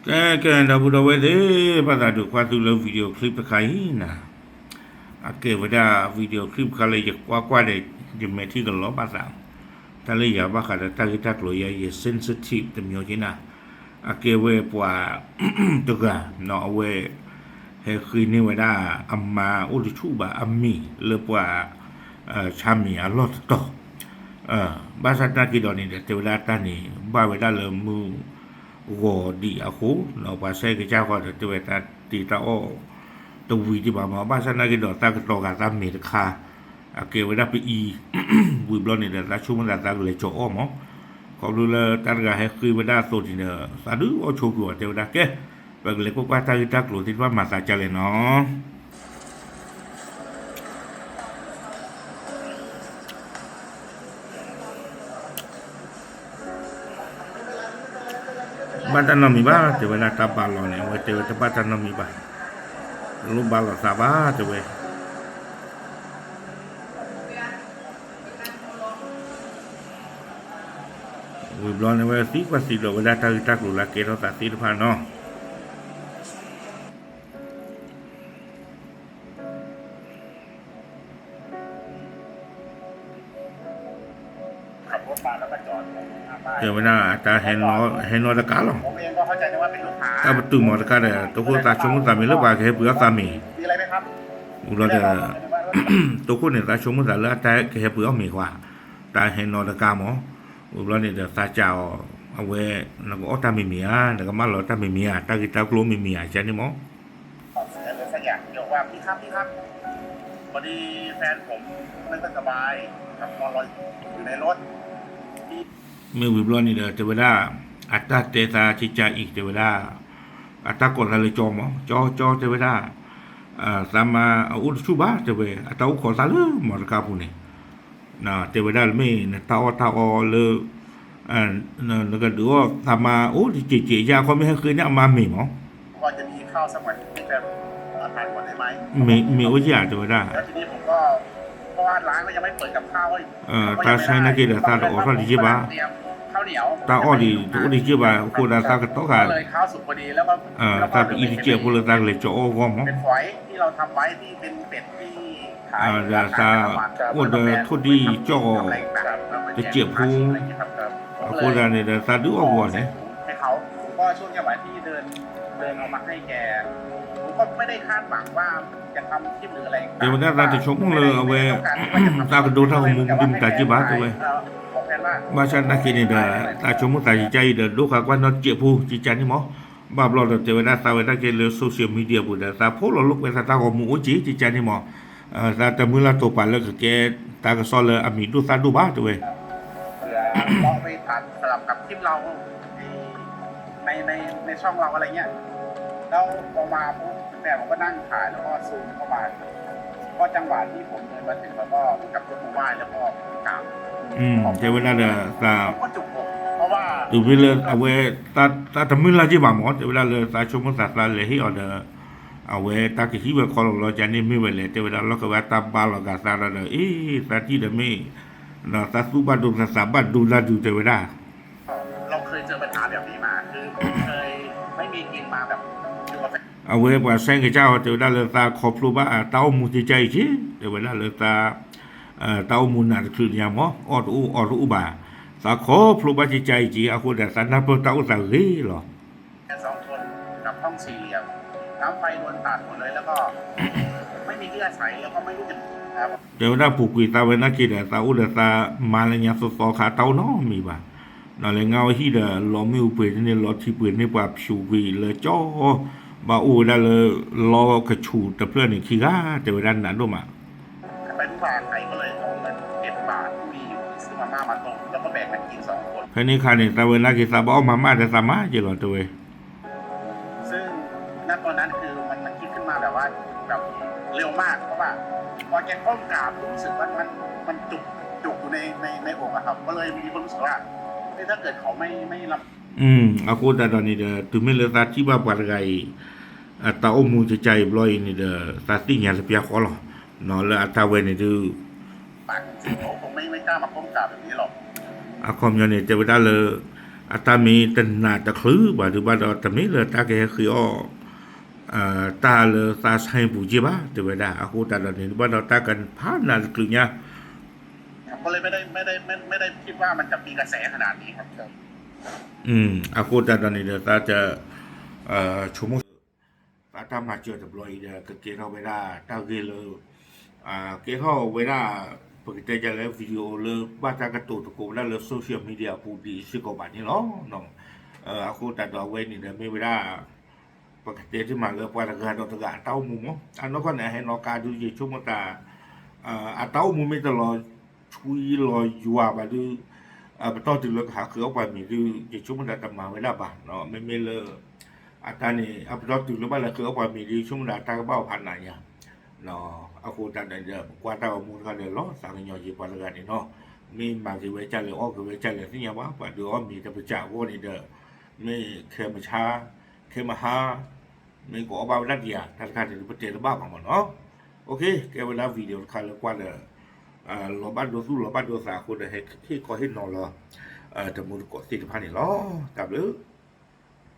ကဲ ကဲ ဒီပုၢ်ဒီဝဲၢ်သ့ၣ်, ဘၣ်သးဒုးကွၢ်သုလၢ video clip တခါအံၤနၤ, အကဲဝဲဒၣ် video clip တခါလၢယကွၢ်ကွၢ်ဒီး ယမဲာ်ထံကလီၤဘၣ်သး, တၢ်လၢယၤဘၣ်ဃးဒီးတၢ်ဂ့ၢ်တၢ်ကျိၤယၤ ယ sensitive တမံၤက့နၤ, အကဲဝဲပှၤတဂၤနီၤ အဝဲ ဟဲဃ့န့ၢ်ဝဲဒၣ်အမါအိၣ်တဆူၣ်ဘၣ်အမံၤလၢပှၤ ဆါမံၤအလီၢ်တတီၤ, ဘၣ်ဆၣ်သနာ်က့ဒီးန့ၣ်ဒီး တဲဝဲဒၣ်တၢ်န့ၣ် ဘၣ်ဝဲဒၣ်လၢမုၢ်ဂီၤဒံးအဃိ ပှၤဆဲးကစၢ်ဃီဒီး တဲဝဲတၢ်တ့တၢ်အီၣ်တဝံၤဒံးဘၣ်မး, ဘၣ်ဆၣ်သနာ်က့ဒီး သးကတီၤဃာ်သးမဲာ်တခါ အကဲဝဲဒၣ်ပအံၤ, ဝံၤဘျီန့ၣ်ဒီး သးဆိကမိၣ်သးသးကလဲၤကၠီၤအီၣ်မး, ခီဖျိလၢတၢ်တဂၤဟဲဃ့ဝဲဒၣ်အသိးန့ၣ်ဒီး သးဒုးအီၣ်ဆိကွံာ်အီၤ တဲဝဲဒၣ်ကဲ, ပကလဲၤကွၢ်ကွၢ်တၢ်ဂ့ၢ်တၢ်ကျိၤသ့ၣ်တဖၣ်မၤသးဒ်လဲၣ်နီၤ. ဘၣ်တၢ်နီတမံၤဘၣ် တဲဝဲဒၣ်တၢ်ဘါလီၤန့ၣ် အဝဲတဲဝဲတဘၣ်တၢ်နီတမံၤဘၣ်, တလိၣ်ဘါလီၤသးဘၣ် တဲဝဲ ဝံၤဘျီန့ၣ် အဝဲသံကွၢ်သံဒိးဝဲဒၣ်တၢ်ဂ့ၢ်တၢ်ကျိၤလၢအကဲထီၣ်သးသ့ၣ်တဖၣ်နီၤ. တဲဝဲဒၣ်အတၢ်ဟဲနီၢ်တကးလီၤ, တၢ်ပတုာ်မီၤတကးဒီး တိခိၣ်သးဆိကမိၣ်သးမ့ၢ်လၢပှၤကဟဲပှ့ၤအီၣ်သးမ့ၢ်, ဝံၤဘျီဒီး တိခိၣ်န့ၣ် သးဆိကမိၣ်သးလၢအတၢ်ကဟဲပှ့ၤအီၣ်မ့ၢ်ကွၢ်, တၢ်ဟဲနီၢ်တကးမး, ဝံၤဘျီန့ၣ်ဒီး သးစံးအီၤ, အဝဲ နကအီၣ်တၢ်မ့ၢ်မ့ၢ်ဧါ, နကမၢလီၤတၢ်မ့ၢ်မ့ၢ်ဧါ, တၢ်ဂ့ၢ်တၢ်ကျိၤမ့ၢ်မ့ၢ်ဧါ ကန့ၣ်မး မ့ၢ်ဝံၤဘျီန့ၣ်ဒီး တဲဝဲဒၣ် အတၢ်တဲသးကကးအံၤ တဲဝဲဒၣ် အတၢ်ကိးသးလၢကၠီမး, ကၠီ ကၠီ တဲဝဲဒၣ် သးမါအအိၣ်တဆူၣ်ဘၣ် တဲဝဲ အတၢ်အိၣ်ခိးသးလၢမီတကးပူၤန့ၣ်, တဲဝဲဒၣ်မ့ၢ်နတၢ်အီၣ်တၢ်အီလၢ နကဒုးအီၣ်သးမါအိၣ်တစဲးစဲး ယခီမ့ၢ်ဟဲဃ့န့ၢ်အမါမ့ၢ်မး, မ့ၢ်အိၣ်ယၤ တဲဝဲဒၣ် တၢ်ဆါနာ်က့ဒီး သးတအိးထီၣ်တယ့ၢ်ဘၣ်, တၢ်အီၣ်ဒံးတအိၣ်တယ့ၢ်ဘၣ်, အဃိဒီးသးကတီၢ်ဃာ် သးပအံၤတစဲးဖိလၢသးကလဲၤကၠီအီၣ်အဂီၢ်မး, ဒီးသးအိၣ်ဒီးထိၣ်ဒံၣ်ကၠီၣ်အီၤ တစဲးဖိ, အဃိသတးန့ၣ်ဒီး သးဒုးအီၣ်ဂီၢ်န့ၣ် တဲဝဲဒၣ်သးတဆိကမိၣ်လၢအဝဲ သးကဒိတၢ်ဂီၤမူမနုၤမတၤက့ဘၣ် တဲဝဲ, ဘၣ်ဆၣ်သနာ်က့န့ၣ်ဒီး သးဆိကမိၣ်သးကကါအံၤဒီး ဒိဃာ်ကွၢ်နီတစဲးဖိ ကကါန့ၣ်မး, ဘၣ်ဘျီဒီးတဲဝဲဒၣ်သးဝဲဒၣ်ကဲလၢ social media ပူၤဒီး သးဖိလီၤလိာ်ကွဲသးတၢ်ဂီၤမူအိၣ်က့ ကကါန့ၣ်မး, သးတမုၢ်လၢ်တိာ်ပာ်လၢကကဲတၢ်ကစီၣ်လၢအမံၤဒိၣ်သၣ်ဒိၣ်ဘၣ် တဲဝဲ တဲဝဲဒၣ်ဒီးသး တုၤမ့ၢ်လၢအဝဲ သးတမုၢ်လၢ်က့ဘၣ်မး တဲဝဲဒၣ်လၢသးဆိကမိၣ်သးသးလဲၤဟ့ၣ်အီၤဒီး အဝဲတၢ်ကဟံးဝဲခီလီၤလီၤ ကန့ၣ်မ့ၢ်ဝဲလဲၣ် တဲဝဲဒၣ်လီၤကဝဲတၢ်ဘါလီၤဂာ်သးဒီး အ့ သးထံၣ်ဒီးမ့ၢ် ဒီးသးသူၣ်ဘၣ်ဒိသးသးဘၣ်ဒိဒၣ်ဒုး တဲဝဲဒၣ် အဝဲပှၤဆဲးကစၢ်အီၤ တဲဝဲဒၣ်လၢသးခီဖျိဘၣ်တၢ်အိၣ်မူကကါအံၤက့ တဲဝဲဒၣ်လၢသး တၢ်အိၣ်မူနးတချုးညါမး အီၣ်တအိၣ်အီတအိၣ်ဘၣ်, သးခီဖျိဘၣ်ကကါအံၤက့ အဃိဒီးသးနၢ်ပၢၢ်တၢ်အိၣ်သးဂ့ၤလီၤ. တဲဝဲဒၣ်ပူၤကွံာ်သးဝဲနာ်က့ဒီး သးအိၣ်ဒီးသးမါလၢညါသီသီခါ တၢ်အိၣ်နီတမံၤဘၣ်, ဒီးလဲၤငါအီၣ်ဟံၣ်ဒီး လီၤမ့ၣ်အူပှ့ၤန့ၣ် လီၤထံပှ့ၤန့ၣ် ပှၤဖျိးကွံာ်လၢကၠီ ဘၣ်အိၣ်ဝဲဒၣ်လၢ လီကဆူၣ်တဖျၢၣ်န့ၣ်ခံဂၤ တဲဝဲဒၣ်နးဒိၣ်မး ဖဲန့ၣ်အခါန့ၣ် သးဝဲနာ်က့ သးဘၣ်အီၣ်မၤမၣ်ဒီးသးမါက့လီၤ တဲဝဲ အဃိသတးဒီးန့ၣ်ဒီး တုၤမ့ၢ်လၢသးထံၣ်ဘၣ်ပှၤတဂၤအံၤ အတၢ်အိၣ်မူကကါအံၤဘျီအံၤန့ၣ်ဒီး သးသ့ၣ်ညါလၢပျၢ်ဃီလီၤ. လၢအတၢ်ဝဲန့ၣ်ဒုး အခီပညီန့ၣ် တဲဝဲဒၣ်လၢ အတၢ်မ့ၢ်တနးတချုးဘၣ်ဒုးဘၣ်ဒီး တမ့ၢ်လၢတၢ်ကဟဲဃ့အီၣ် တၢ်လၢသးဆဲပူၤက့ဘၣ် တဲဝဲဒၣ်. အဃိသတးဒီးန့ၣ် ဘၣ်ဒီးတၢ်ကဖးနးတချုးညါ အဃိသတးဒီးန့ၣ်ဒီး သးတ ဆိကမိၣ် သးတၢ်မၤစၢၤတဘျီအံၤဒီး ကကဲထီၣ်ဝဲဒၣ်တၢ်ဂ့ၢ်လၢ ကဲထီၣ်ဝဲဒၣ် ပကတဲဒ်လဲၣ် video လၢဘၣ်တၢ်ကတိၤသကိးဝဲဒၣ်လၢ social media အပူၤဒ်စ့ၢ်ကီးဘၣ်န့ၣ်လီၤ. အဃိသတးဒီးအဝဲန့ၣ်ဒီးမ့ၢ်ဝဲဒၣ် ပကတဲတ့ၢ်မးလၢပှၤတဂၤဒီးတဂၤအတၢ်အိၣ်မူမး အနီၢ်ကီၢ်န့ၣ် အဟဲနီၣ်ကါဒုး ယဆိကမိၣ်သး အတၢ်အိၣ်မူမ့ၢ်တလီၤဆှံလီၤယွၤဘၣ်ဒုး ပတီၢ်တုၤလၢကဟးဃ့အီၣ်ပှၤမ့ၤဒုး ယဆိကမိၣ်သးတမၤဝဲဒၣ်ဘၣ် မ့မ့ၢ်လၢ အတၢ်န့ၣ် အပတီၢ်တုၤလၢဘၣ်လဲၤဃ့အီၣ်ပှၤမ့ၤဒုး ယဆိကမိၣ်သးတၢ်ကဘၣ်အိၣ်ဖးနးညါ အဃိသတးဒီး ပကွၢ်တၢ်ဂီၤမူတခါဒီး လီၤသးကညီၤက့ၤပှၤတဂၤန့ၣ်နီၤ မ့ၢ်မၤက့ၤဝဲဒ်လဲၣ် အီၣ်က့ၤဝဲဒ်လဲၣ် သ့ၣ်ညါဘၣ် ပှၤဒုးအီၣ်မ့ၤတပစၢအဂီၢ်န့ၣ်ဒီး မ့ၢ်ခဲမုၢ်ဆါ ခဲမုၢ်ဟါ မ့ၢ်ကအီၣ်ဘၣ်ဝဲဒၣ်ဒံးဧါ တၢ်တခါန့ၣ် ပတဲတဘၣ်ဘၣ်မးနီၤ. ကဲဝဲဒၣ် video တခါလၢကွၢ်ဒီး လီၤဘၣ်ဒိသူၣ်လီၤဘၣ်ဒိသးအဃိဒီး ဟ့ၣ်ခီဟ့ၣ်နီၤလီၤ တမူတကိးသ့ၣ်တဖၣ်န့ၣ်လီၤ. တၢ်ဘျုး